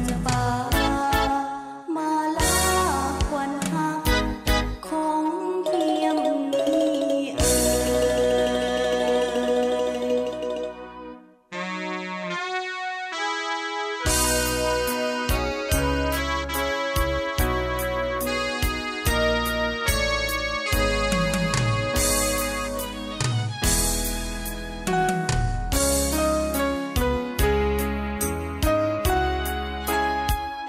ຈະປາມາລາຂວັນຮັກຂອງພຽງນີ້ເອີຍ.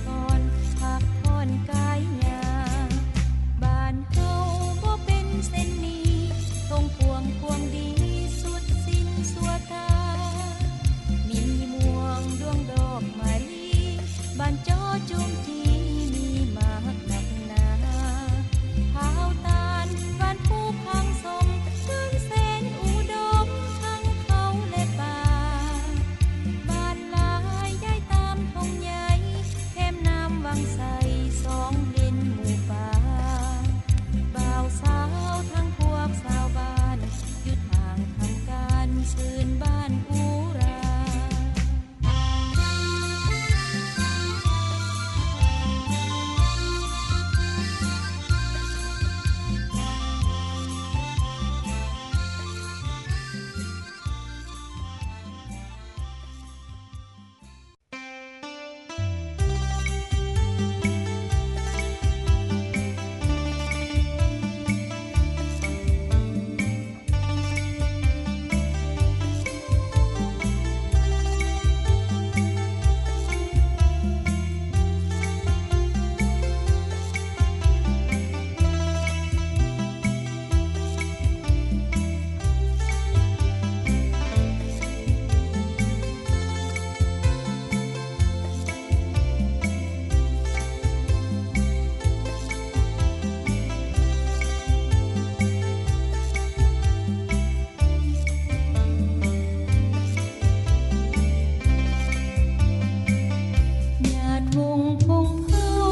ກ່ອນພັກຜ່ອນກາຍຍ່າງ ບ້ານເຮົາບໍ່ເປັນເຊັ່ນນີ້ ທົ່ງກວ້າງຂວາງດີ ສຸດສິ້ນຊົ່ວຕາ ມີມ່ວງດວງດອກມາລີ ບ້ານຈໍຈຸມຈີມີໝາກໜັກໜາ ພາວຕານບ້ານພູພັງສົມ ເກີນແສນອຸດົມ ທັງເຂົ້າແລະປາ ບ້ານຫຼາຍຍ້າຍຕາມທົ່ງໃຫຍ່ ແຄມນ້ຳວັງໄຊ ສອງເຫັນໝູ່ປ່າ ບ່າວສາວທັງພວກຊາວບ້ານ ຢູ່ທາງທຳການ ຊື່ນບ້ານອຸຣາ. ຍາດວົງພົງເຜົ່າ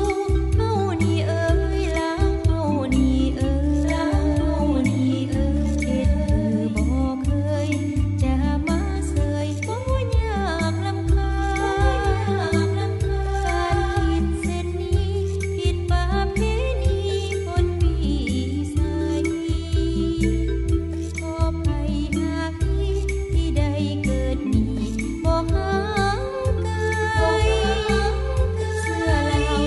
ເຮົານີ້ເອີຍ ລາວເຮົານີ້ເອີຍ ລາວເຮົານີ້ເອີຍ ເຂດຄືບໍ່ເຄີຍຈະມາເຊີຍ ບໍ່ຍາກລຳຄານ ການຄິດເຊັ່ນນີ້ ຜິດປະເພນີຄົນວິໄສ. ຂໍໄພຫາກທີ່ ທີ່ໄດ້ເກີດມີ ບໍ່ຫ່າງໄກ ເຊື້ອລາວ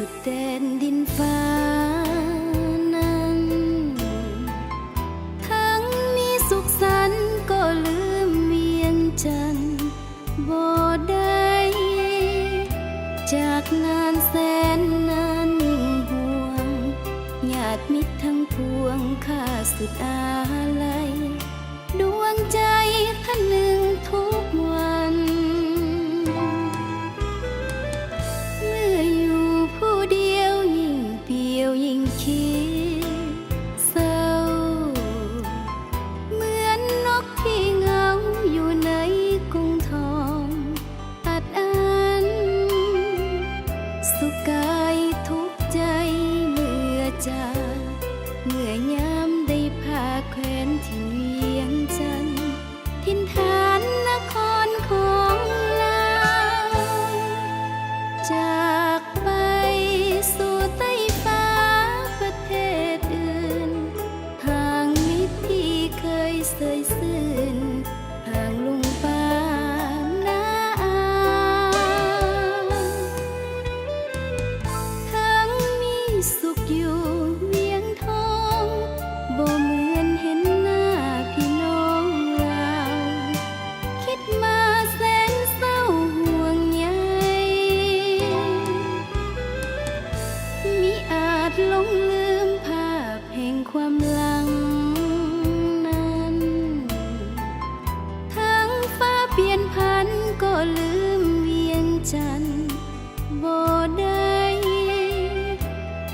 ສຸດແດນດິນຟ້ານັ້ນ ທັງມີສຸກສັນກໍລືມວຽງຈັນບໍ່ໄດ້ ຈາກນານແສນນານຍິ່ງຫ່ວງ ຍາດມິດທັງປວງຂ້າສຸດອາໄລ ດວງໃຈຄະນຶງທຸກວັນ ເມື່ອຢູ່ຜູ້ດຽວຍິ່ງປ່ຽວຍິ່ງຂີ້ເສົ້າ ເໝືອນນົກທີ່ເຫງົາຢູ່ໃນກົງທອງ ອັດອັນ ສຸກກາຍທຸກໃຈເມື່ອຈາກ ເມື່ອຍາມໄດ້ພາກແຂວນຖິ່ນວຽງຈັນ ຖິ່ນຖານນະຄອນຂອງລາວ ຈາກໄປສູ່ໃຕ້ຟ້າປະເທດອື່ນ ຫ່າງມິດທີ່ເຄີຍເຊີຍຊື່ນ ຫ່າງລຸງປ້ານ້າອາ ທັງມີສຸກຢູ່ວຽງທອງ ບໍ່ເໝືອນເຫັນໜ້າພີ່ນ້ອງລາວ ຄິດມາແສນເສົ້າຫ່ວງໃຍ ມິອາດຫຼົງລືມພາບ ແຫ່ງຄວາມຫຼັງນັ້ນ ທັງຟ້າປ່ຽນຜັນກໍລືມວຽງຈັນບໍ່ໄດ້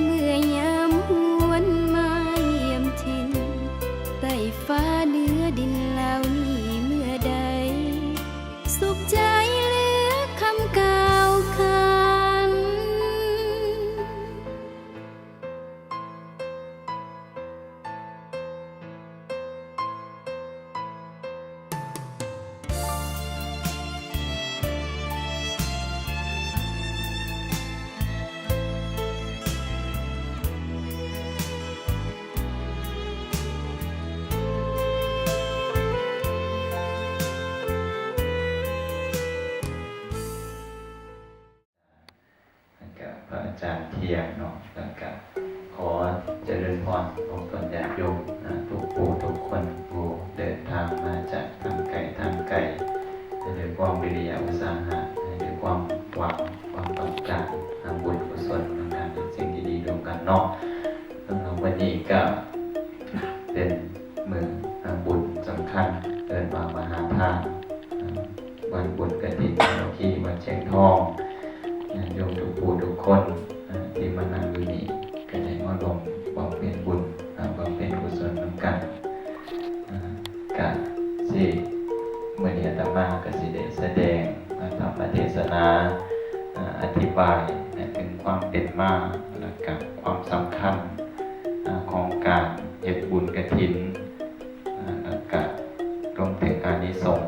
ເມື່ອຍາມຫວນມາຢ້ຽມຖິ່ນ ໃຕ້ຟ້າເໜືອດິນລາວນີ້ເມື່ອໃດ ສຸກໃຈເຫຼືອຄຳກ່າວຂານ. ແລ້ວກະພະອາຈານທ່ຽງເນາະ ແລ້ວກະຂໍຈະເລີນພອນອອກຕົນຍາດໂຍມ ອາ ທຸກຜູ້ທຸກຄົນ ຜູ້ເດີນທາງມາຈາກທາງໄກທາງໄກ ແລະ ດ້ວຍຄວາມວິລິຍະອຸດສາຫະ ແລະ ດ້ວຍຄວາມຫວັງ ຄວາມຕ້ອງການ ທຳບຸນກຸສົນ ນຳທານ ເຮັດສິ່ງທີ່ດີຮ່ວມກັນເນາະ. ສຳລັບມື້ນີ້ກະເປັນມື້ບຸນສຳຄັນ ເອີ້ນວ່າມະຫາທານ ວັນບຸນກະຖິນສາມັກຄີວັດຊຽງທອງ ຍາດໂຍມທຸກຜູ້ທຸກຄົນ ທີ່ມານັ່ງຢູ່ນີ້ ກະໄດ້ມາຮ່ວມບຳເພັນບຸນ ບຳເພັນກຸສົນນຳກັນ ກະຊິ ມື້ນີ້ອາດຕະມາກະຊິໄດ້ສະແດງທຳມະເທດສະໜາ ອະທິບາຍເຖິງຄວາມເປັນມາ ແລະກະຄວາມສຳຄັນຂອງການເຮັດບຸນກະຖິນ ອາ ແລ້ວກະລວມເຖິງອານິສົງ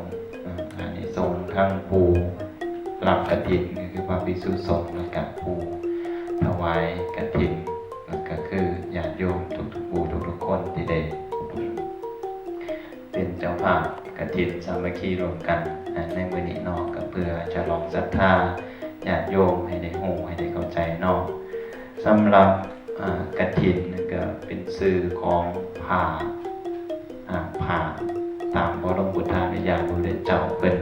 ອາ ອານິສົງທັງຜູ້ຮັບກະຖິນ ກໍຄືພະພິກສຸສົງ ແລ້ວກະຜູ້ຖວາຍກະຖິນ ແລ້ວກະຄືຍາດໂຍມທຸກໆຜູ້ທຸກໆຄົນທີ່ໄດ້ເປັນເຈົ້າພາບກະຖິນສາມັກຄີຮ່ວມກັນ ອາ ໃນມື້ນີ້ເນາະ ກໍເພື່ອຈະລອງສັດທາຍາດໂຍມໃຫ້ໄດ້ຮູ້ ໃຫ້ໄດ້ເຂົ້າໃຈເນາະ. ສຳລັບ ອາ ກະຖິນກໍເປັນຊື່ຂອງຜ້າ ອາ ຜ້າຕາມບໍລົມພຸດທານຸຍາດ ພະພຸດທະເຈົ້າເພິ່ນ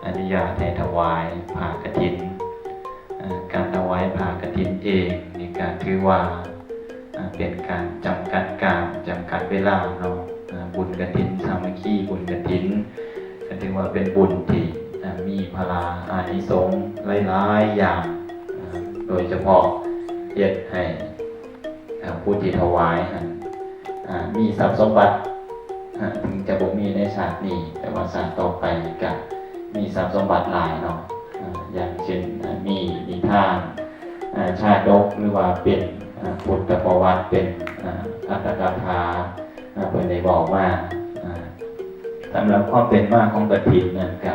ອະນຸຍາດໃຫ້ຖວາຍຜ້າກະຖິນ. ອາ ການຖວາຍຜ້າກະຖິນເອງນີ້ກໍຖືວ່າ ອາ ເປັນການຈຳກັດການ ຈຳກັດເວລາເນາະ. ອາ ບຸນກະຖິນສາມັກຄີ ບຸນກະຖິນ ກໍຖືວ່າເປັນບຸນທີ່ ອາ ມີພະລາອານິສົງຫຼາຍໆຢ່າງ ອາ ໂດຍສະເພາະເຮັດໃຫ້ ອາ ຜູ້ທີ່ຖວາຍຫັ້ນ ອາ ມີຊັບສົມບັດ ອາ ເຖິງຈະບໍ່ມີໃນຊາດນີ້ ແຕ່ວ່າຊາດຕໍ່ໄປກະມີຊັບສົມບັດຫຼາຍເນາະ. ອາ ຢ່າງເຊັ່ນ ອາ ມີນິທານ ອາ ຊາດົກ ຫຼືວ່າເປັນ ອາ ພຸດທະປະຫວັດ ເປັນ ອາ ອັດຕະກະຖາ ອາ ເພິ່ນໄດ້ເວົ້າມາ. ອາ ສຳລັບຄວາມເປັນມາຂອງກະຖິນນັ້ນກະ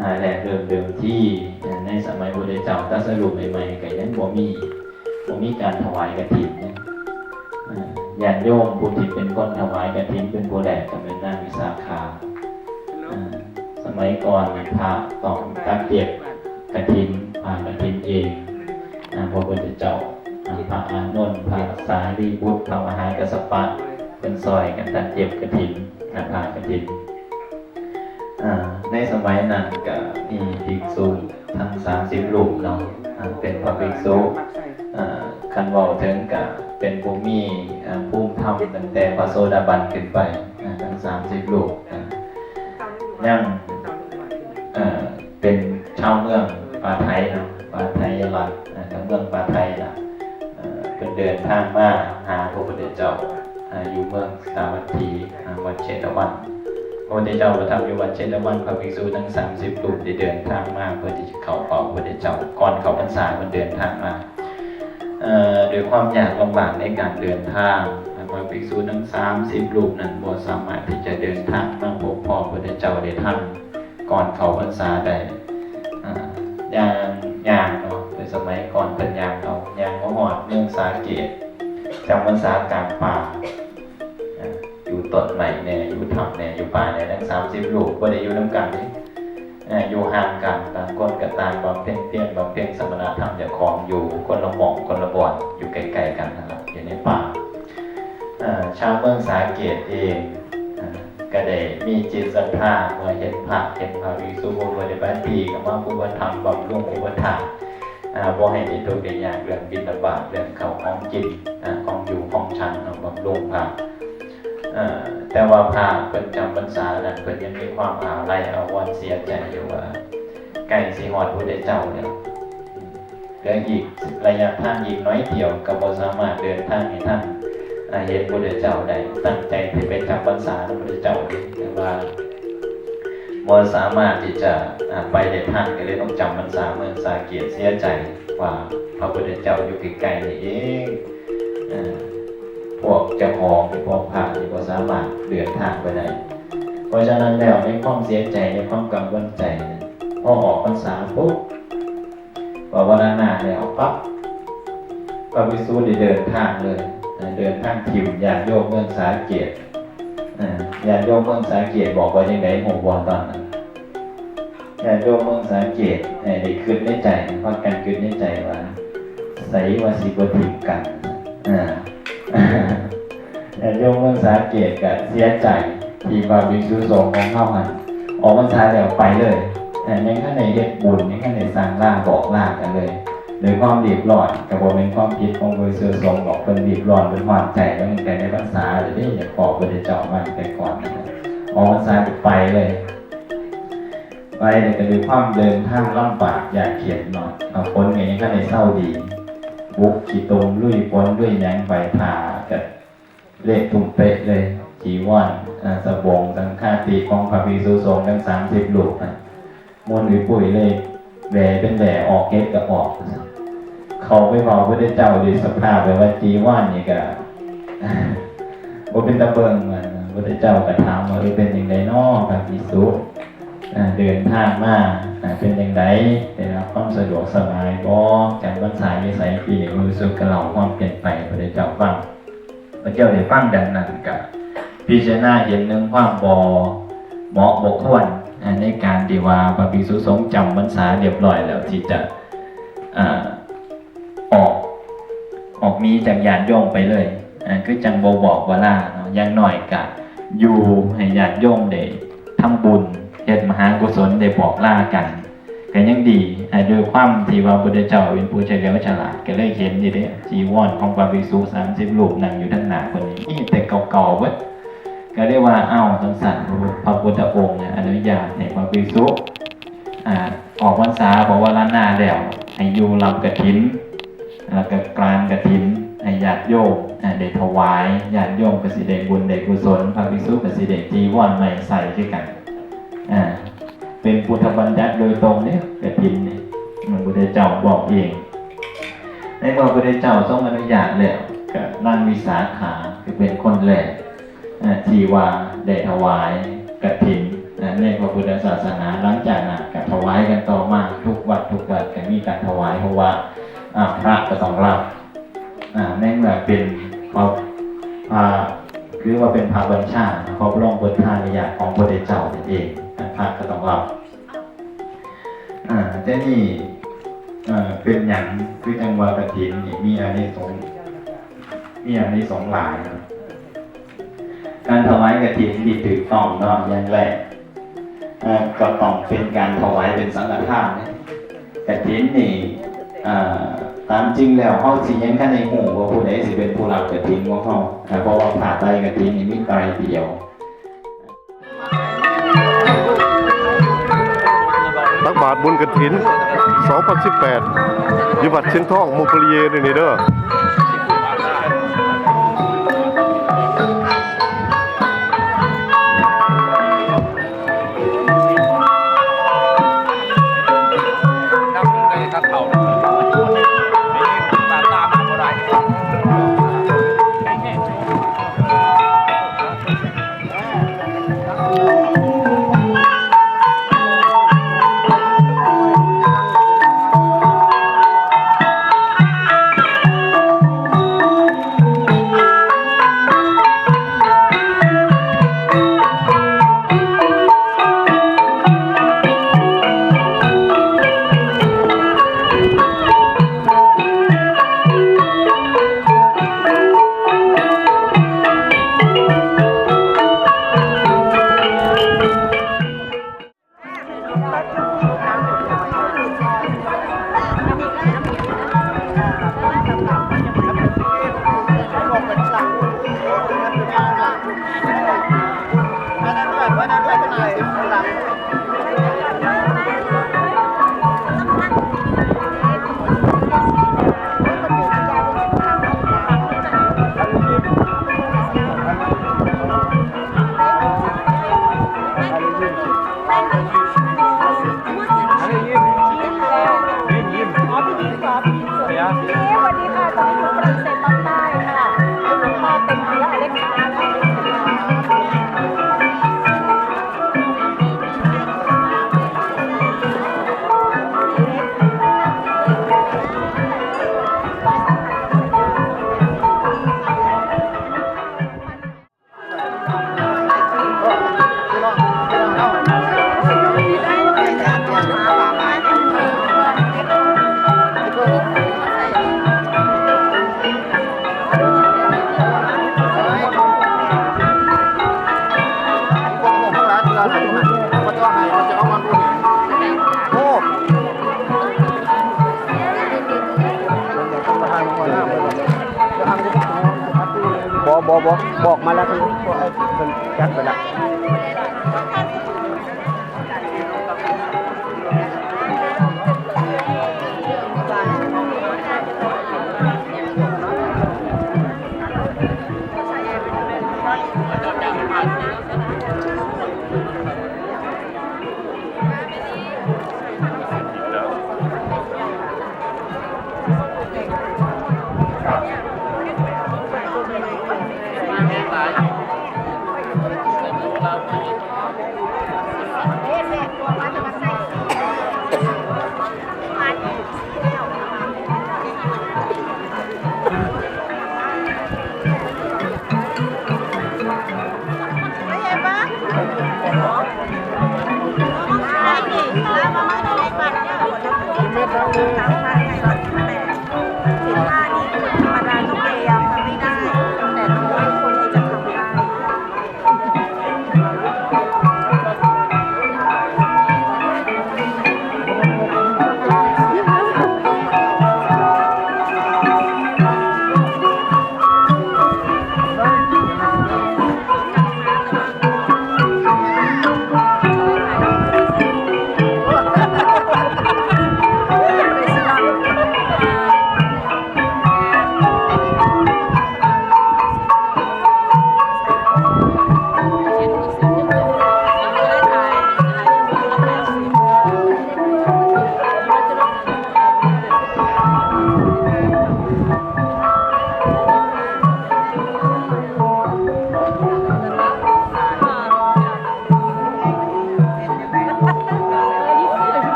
ອາ ແລກເລີ່ມເດີມທີ ອາ ໃນສະໄໝພຸດທະເຈົ້າຕັດສະຮູ້ໃໝ່ໆ ກະຍັງບໍ່ມີ ບໍ່ມີການຖວາຍກະຖິນ. ອາ ຍາດໂຍມຜູ້ທີ່ເປັນຄົນຖວາຍກະຖິນເປັນຜູ້ແລກ ກະແມ່ນນາງວິສາຂາ. ອາ ສະໄໝກ່ອນພະຕ້ອງຕັດເກັບກະຖິນ ຜ້າກະຖິນເອງ. ອາ ພະພຸດທະເຈົ້າ, ພະອານົນ, ພະສາລີບຸດ, ພະມະຫາກັດສະປະ ເພິ່ນຊ່ອຍກັນຕັດເຢັບກະຖິນ, ຜ້າກະຖິນ. ອາ ໃນສະໄໝນັ້ນກະມີພິກສຸທັງສາມສິບຮູບເນາະ, ອາ ເປັນພະພິກສຸ, ອາ ຄັນເວົ້າເຖິງກະເປັນຜູ້ມີ ອາ ພູມທຳຕັ້ງແຕ່ພະໂສດາບັນຂຶ້ນໄປ, ອາ ທັງສາມສິບຮູບ, ອາ ຍັງ ເປັນຊາວເມືອງປາໄທເນາະ, ປາໄທຍະລັດ, ອາ ເມືອງປາໄທລະ, ເພິ່ນເດີນທາງມາຫາພະພຸດທະເຈົ້າ ອາ ຢູ່ເມືອງສາວັດຖີ, ອາ ວັດເຊຕະວັນ. ພະພຸດທະເຈົ້າປະທັບຢູ່ວັດເຊຕະວັນ, ພະພິກສຸທັງສາມສິບຮູບໄດ້ເດີນທາງມາເພື່ອທີ່ຈະເຂົ້າເຝົ້າພະພຸດທະເຈົ້າ. ກ່ອນເຂົ້າພັນສາເພິ່ນເດີນທາງມາ ເອີ ດ້ວຍຄວາມຍາກລຳບາກໃນການເດີນທາງ, ພະພິກສຸທັງສາມສິບຮູບນັ້ນບໍ່ສາມາດທີ່ຈະເດີນທາງມາພົບພໍ້ພະພຸດທະເຈົ້າໄດ້ທັນ ກ່ອນເຂົ້າພັນສາໄດ້. ອາ ຍ່າງ ຍ່າງເນາະ, ແຕ່ສະໄໝກ່ອນເພິ່ນຍ່າງເອົາ, ຍ່າງມາຮອດເມືອງສາເກດ, ຈຳພັນສາກາງປ່າ, ອາ ຢູ່ຕົ້ນໄມ້ແດ່, ຢູ່ຖ້ຳແດ່, ຢູ່ປ່າແດ່, ທັງສາມສິບຮູບບໍ່ໄດ້ຢູ່ນຳກັນເດ້. ອາ ຢູ່ຫ່າງກັນ, ຕ່າງຄົນກໍຕ່າງບຳເພັນພຽນ, ບຳເພັນສະມະນະທຳເຈົ້າຂອງຢູ່ຄົນລະໝ່ອງຄົນລະບ່ອນ, ຢູ່ໃກ້ໆກັນຫັ້ນລະ, ຢູ່ໃນປ່າ. ອາ ຊາວເມືອງສາເກດເອງ ອາ ກໍໄດ້ມີຈິດສັດທາ ເມື່ອເຫັນພະ ເຫັນພະພິກສຸບໍ່ໄດ້ບາດດີ ກໍມາອຸປະຖຳບຳລຸງອຸປະຖາກ ອາ ບໍ່ໃຫ້ໄດ້ທຸກໄດ້ຍາກເລື່ອງບິນທະບາດ ເລື່ອງເຂົ້າຂອງກິນ ອາ ຂອງຢູ່ຂອງສັນເນາະ ບຳລຸງພະ. ເອີ ແຕ່ວ່າພະເພິ່ນຈຳພັນສານັ້ນ ເພິ່ນຍັງມີຄວາມອາໄລອາວອນເສຍໃຈຢູ່ວ່າ ໃກ້ຊິຮອດພະພຸດທະເຈົ້າແລ້ວ, ເຫຼືອອີກໄລຍະທາງອີກໜ້ອຍດຽວ ກໍບໍ່ສາມາດເດີນທາງໃຫ້ທັນ ອາ ເຫັນພະພຸດທະເຈົ້າໄດ້, ຕັ້ງໃຈທີ່ໄປຈຳພັນສານຳພະພຸດທະເຈົ້າເດ້ ແຕ່ວ່າບໍ່ສາມາດທີ່ຈະ ອາ ໄປໄດ້ທັນ ກໍເລີຍຕ້ອງຈຳພັນສາເມືອງສາເກດ. ເສຍໃຈວ່າພະພຸດທະເຈົ້າຢູ່ໃກ້ໆນີ້ເອງ, ອາ ພວກເຈົ້າຂອງ ພວກພະນີ້ບໍ່ສາມາດເດີນທາງໄປໄດ້. ເພາະສະນັ້ນແລ້ວ ໃນຄວາມເສຍໃຈ ໃນຄວາມກັງວົນໃຈ ພໍອອກພັນສາປຸບ ພາວະນາແລ້ວປັບ ພະພິກສຸໄດ້ເດີນທາງເລີຍ, ເດີນທາງຖິ້ມຍາດໂຍມເມືອງສາເກດ. ຍາດໂຍມເມືອງສາເກດບອກວ່າຈັ່ງໃດ ຮູ້ບໍ່ຕອນນັ້ນ? ຍາດໂຍມເມືອງສາເກດໄດ້ຄິດໃນໃຈ, ພາກັນຄິດໃນໃຈວ່າ ໃສວ່າຊິບໍ່ຖິ້ມກັນ. ຍາດໂຍມເມືອງສາເກດກໍເສຍໃຈທີ່ພະພິກສຸສົງຂອງເຮົາຫັ້ນອອກພັນສາແລ້ວໄປເລີຍ, ຍັງທັນໄດ້ເຮັດບຸນ ຍັງທັນໄດ້ສັ່ງລາບອກລາກັນເລີຍ. ດ້ວຍຄວາມຣີບຮ້ອນ ກໍບໍ່ແມ່ນຄວາມຜິດຂອງພະພິກສຸສົງດອກ, ເພິ່ນຣີບຮ້ອນ ເພິ່ນຮ້ອນໃຈ ຕັ້ງແຕ່ໃນພັນສາແລ້ວເດ້, ຢາກພໍ້ພະພຸດທະເຈົ້າມາຕັ້ງແຕ່ກ່ອນ. ອອກພັນສາກໍໄປເລີຍ, ໄປແລ້ວກໍດ້ວຍຄວາມເດີນທາງລຳບາກຍາກເຂັນເນາະ, ຝົນກໍຍັງທັນໄດ້ເຊົາດີ, ບຸກຂີ້ຕົມລຸຍຝົນລຸຍຫຍັງໄປ, ຜ້າກໍ ເລະຕຸ່ມເປະເລີຍ, ຈີວອນ ອາ ສະບົງ ສັງຄາຕິຂອງພະພິກສຸສົງທັງສາມສິບຮູບຫັ້ນ ໝຸ່ນອຸຍປຸ້ຍເລີຍ, ແຫວ່ເປັນແຫວ່, ອອກເຫັດກໍອອກ. ເຂົ້າໄປເຝົ້າພະພຸດທະເຈົ້າດ້ວຍສະພາບແບບວ່າຈີວອນນີ້ກໍບໍ່ເປັນຕາເບິ່ງ. ພະພຸດທະເຈົ້າກໍຖາມວ່າ ເອີ ເປັນຈັ່ງໃດນໍພະພິກສຸ, ອາ ເດີນທາງມາ ອາ ເປັນຈັ່ງໃດ, ໄດ້ຮັບຄວາມສະດວກສະບາຍບໍ່, ຈຳພັນສາຢູ່ໃສປີນີ້? ພະພິກສຸກໍເລົ່າຄວາມເປັນໄປໃຫ້ພະພຸດທະເຈົ້າຟັງ. ພະເຈົ້າໄດ້ຟັງດັ່ງນັ້ນ ກະພິຈາລະນາເຫັນເຖິງຄວາມບໍ່ເໝາະບໍ່ຄວນ ໃນການທີ່ວ່າພະພິກສຸສົງຈຳພັນສາຮຽບຮ້ອຍແລ້ວ ທີ່ຈະ ອາ ອອກ ອອກໜີຈາກຍາດໂຍມໄປເລີຍ, ຄືຈັ່ງບໍ່ບອກບໍ່ລາເນາະ. ຢ່າງໜ້ອຍກະຢູ່ໃຫ້ຍາດໂຍມໄດ້ທຳບຸນ ເຮັດມະຫາກຸສົນ ໄດ້ບອກລາກັນ ກໍຍັງດີ, ອາ ດ້ວຍຄວາມທີ່ວ່າພະພຸດທະເຈົ້າເປັນຜູ້ສະຫຼຽວສະຫຼາດ ກໍເລີຍເຫັນຢູ່ເດ້, ຈີວອນຂອງພະພິກສຸສາມສິບຮູບນັ່ງຢູ່ທາງໜ້າເພິ່ນນີ້ ມີແຕ່ເກົ່າໆເບິດ. ກໍເລີຍວ່າ ອ້າວ ຈັ່ງຊັ້ນ ພະພຸດທະອົງອະນຸຍາດໃຫ້ພະພິກສຸ ອາ ອອກພັນສາປະວາລະນາແລ້ວ ໃຫ້ຢູ່ຮັບກະຖິນ ແລ້ວກໍການກະຖິນໃຫ້ຍາດໂຍມ ອາ ໄດ້ຖວາຍ, ຍາດໂຍມກໍຊິໄດ້ບຸນໄດ້ກຸສົນ, ພະພິກສຸກໍຊິໄດ້ຈີວອນໃໝ່ໃສ່ຄືກັນ. ອາ ເປັນພຸດທະບັນຍັດໂດຍຕົງເດ້ ກະຖິນນີ້ ພະພຸດທະເຈົ້າບອກເອງ. ໃນເມື່ອພະພຸດທະເຈົ້າຊົງອະນຸຍາດແລ້ວ ກໍນາງວິສາຂາ ຄືເປັນຄົນແລກ ອາ ທີ່ວ່າໄດ້ຖວາຍກະຖິນ ອາ ໃນພະພຸດທະສາສະໜາ. ຫຼັງຈາກນັ້ນກໍຖວາຍກັນຕໍ່ມາ ທຸກວັດ ທຸກວັດກໍມີການຖວາຍ ເພາະວ່າ ອາ ພະກໍຕ້ອງຮັບ ອາ ໃນເມື່ອເປັນພະ ພະ ຄືວ່າເປັນພະບັນຊາ ພະບລົມພຸດທານຸຍາດຂອງພະພຸດທະເຈົ້ານັ້ນເອງ, ພະກໍຕ້ອງຮັບ. ອາ ແຕ່ນີ້ ເອີ ເປັນຫຍັງຄືຈັ່ງວ່າກະຖິນນີ້ມີອານິສົງ ມີອານິສົງຫຼາຍ? ການຖວາຍກະຖິນທີ່ຖືກຕ້ອງເນາະ ຢ່າງແລກ ເອີ ກໍຕ້ອງເປັນການຖວາຍເປັນສັງຄະທານ. ກະຖິນນີ້ ເອີ ຕາມຈິງແລ້ວເຮົາຊິຍັງທັນໄດ້ຮູ້ວ່າຜູ້ໃດຊິເປັນຜູ້ຮັບກະຖິນຂອງເຮົາ ເພາະວ່າຜ້າໄຕກະຖິນນີ້ມີໄຕດຽວ. ຕັກບາດບຸນກະຖິນສອງພັນສິບແປດ ຢູ່ວັດຊຽງທອງ ມຸມປະລິເຍ ນີ້ເດີ. ບໍ່ ບໍ່ ບໍ່ ບອກມາແລ້ວ ເພິ່ນຈັດໄປແລ້ວ.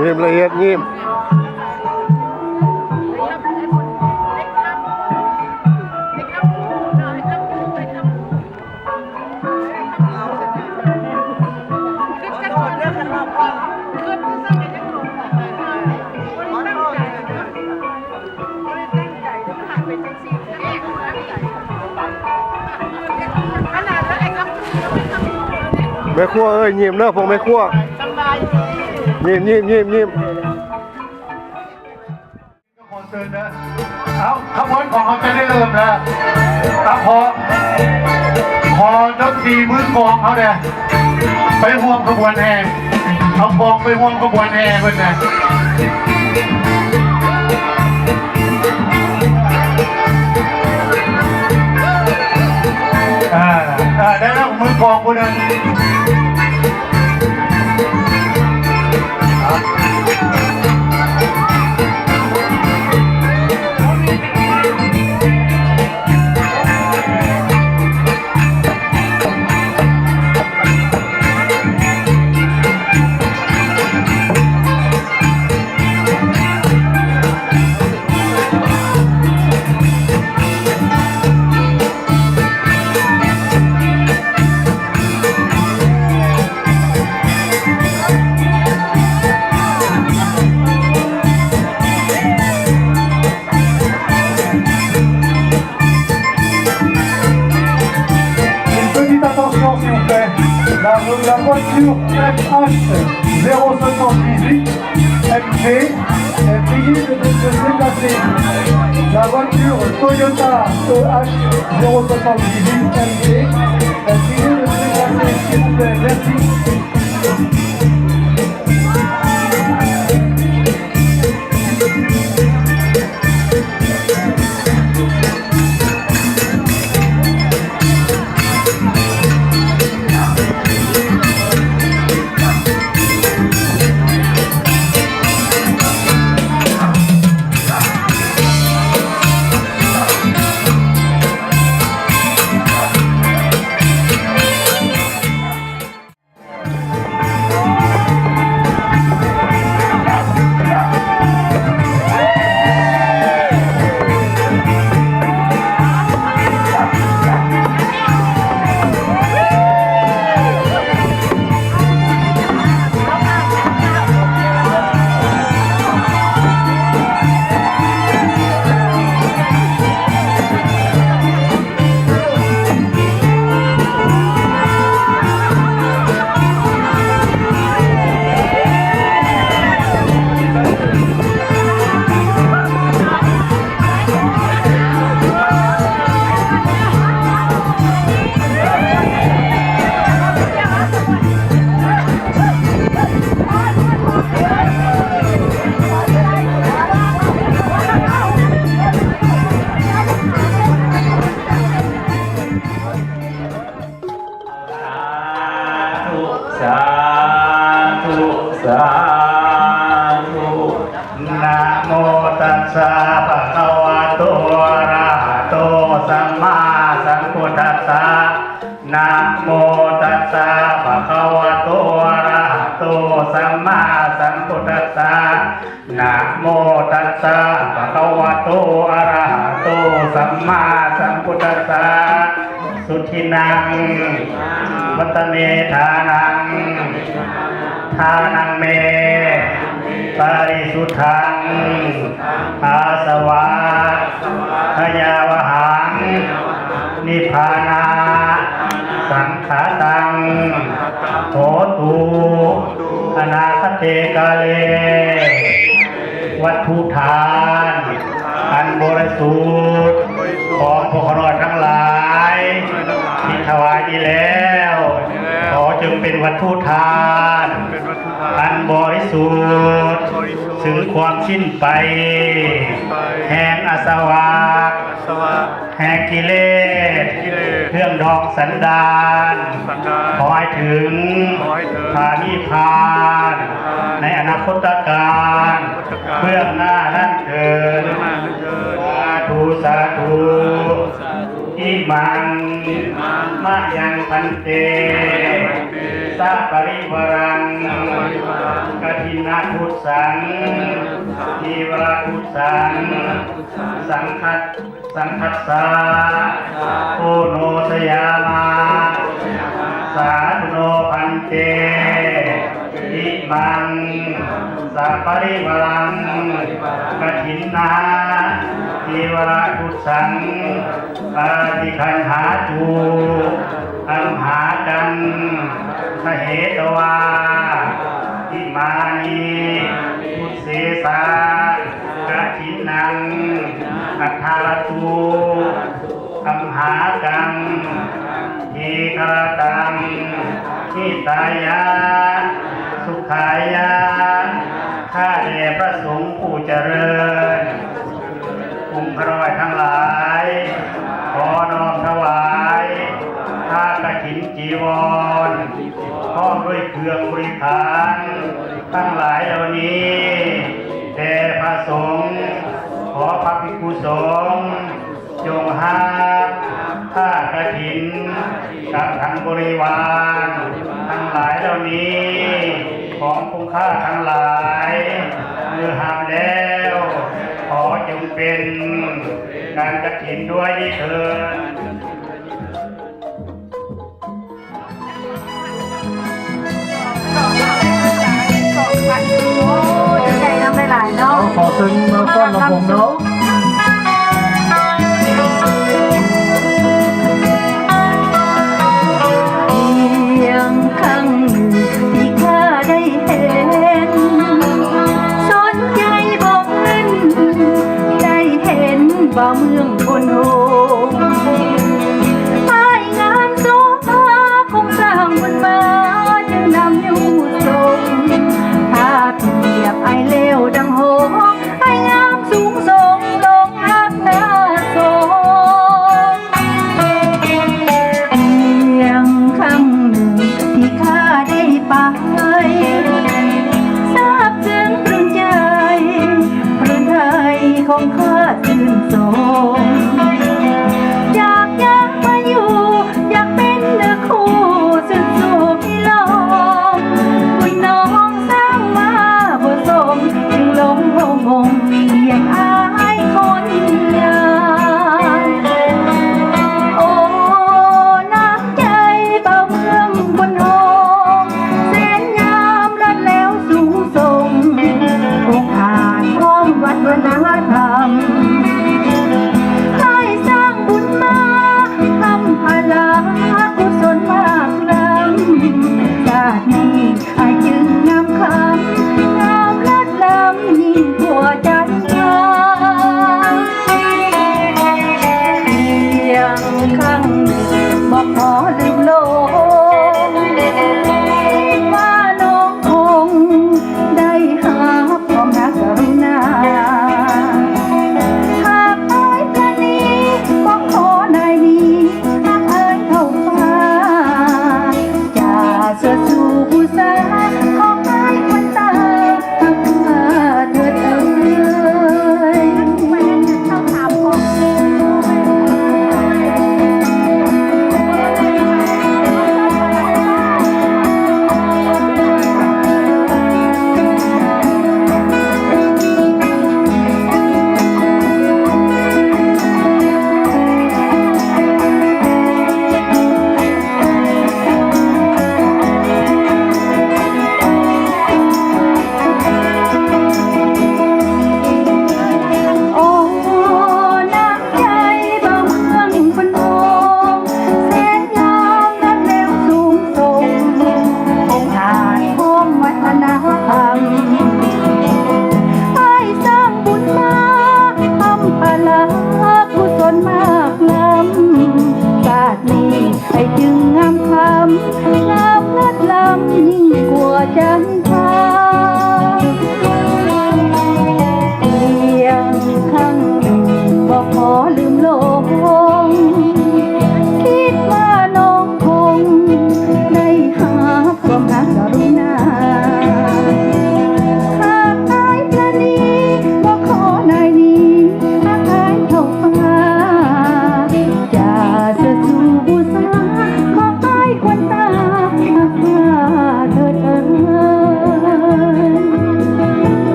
ຍິ້ມລະອຽດຍິ້ມ. ຂຶ້ນ ແມ່ຄົວເອີຍ ຍິ້ມເດີພວກແມ່ຄົວ ຍິ້ມ ຍິ້ມ ຍິ້ມ ຍິ້ມ. ຂໍເຊີນເດີ ເອົາ ຂະບວນຂອງເຮົາຈະໄດ້ເລີ່ມແລ້ວ ເອົາ ຂໍ ຂໍດົນຕີມືກອງເຮົາແດ່ ໄປຮ່ວມຂະບວນແຫ່ ເອົາກອງໄປຮ່ວມຂະບວນແຫ່ເພິ່ນນະ. ອ່າ ອ່າ ໄດ້ແລ້ວ ມືກອງຜູ້ໜຶ່ງ. Une petite attention, s'il vous plaît. La, la voiture F H zéro soixante-dix-huit M T est priée de, de, de se déplacer. La voiture Toyota E H zéro soixante-dix-huit M T est priée de se déplacer, s'il vous plaît. Merci. ສາທຸ ສາທຸ ສາທຸ. ນະໂມຕັດສະ ພະຄະວະໂຕ ອະຣະຫະໂຕ ສຳມາສຳພຸດທັດສະ. ນະໂມຕັດສະ ພະຄະວະໂຕ ອະຣະຫະໂຕ ສຳມາສຳພຸດທັດສະ. ນະໂມຕັດສະ ພະຄະວະໂຕ ອະຣະຫະໂຕ ສຳມາສຳພຸດທັດສະ. ສຸທິນັງ ວັດຕະເມທານັງ ທານັງເມ ປະລິສຸດທັງ ອາສະວະ ພະຍາວະຫັງ ນິບພານະ ສັງຂະຕັງ ໂຫຕຸ ອະນາຄະເຕກາເລ. ວັດຖຸທານອັນບໍລິສຸດຂອງພວກຂ້ານ້ອຍທັງຫຼາຍທີ່ຖວາຍນີ້ແລ້ວ ຂໍຈົ່ງເປັນວັດຖຸທານອັນບໍລິສຸດ ຊຶ່ງຄວາມສິ້ນໄປແຫ່ງອາສະວະ ແຫ່ງກິເລດ ເຄື່ອງດອງສັນດານ ຂໍໃຫ້ເຖິງພະນິບພານໃນອະນາຄົດຕະການເບື້ອງໜ້ານັ້ນເທີ້ນ. ສາທຸ ສາທຸ. ອິມັງ ມະຍັງ ພັນເຕ ສະປະລິວາລັງ ກະຖິນນະທຸດສັງ ທີວະລະທຸດສັງ ສັງຄັດ ສັງຄັດສາ ໂອໂນຊະຍາມະ ສາທຸໂນ ພັນເຕ. ອິມັງ ສະປະລິວາລັງ ກະຖິນນະ ທີວະລະທຸດສັງ ປະຕິຄັນຫາຕຸ ອັມຫາກັງ ສະເຫຕະວາ ອິມານິ ປຸເສສາ ກະຖິນນັງ ອັດຖະລະຕຸ ອັມຫາກັງ ທີຄະຣະຕັງ ຫິຕາຍະ ສຸຂາຍະ ຂ້າແດ່ພະສົງຜູ້ຈະເລີນ ອົງຄະນ້ອຍທັງຫຼາຍ ຂໍນ້ອມຖວາຍ ຜ້າກະຖິນຈີວອນ ພ້ອມດ້ວຍເຄື່ອງບໍລິຂານທັງຫຼາຍເຫຼົ່ານີ້ ແດ່ພະສົງ ຂໍພະພິກຂຸສົງ ຈົ່ງຮັບຜ້າກະຖິນ ກັບທັງບໍລິວານທັງຫຼາຍເຫຼົ່ານີ້ ຂອງຜູ້ຂ້າທັງຫຼາຍ ເມື່ອຮັບແລ້ວ ຂໍຈົ່ງເປັນການກະຖິນດ້ວຍນີ້ເທີດ.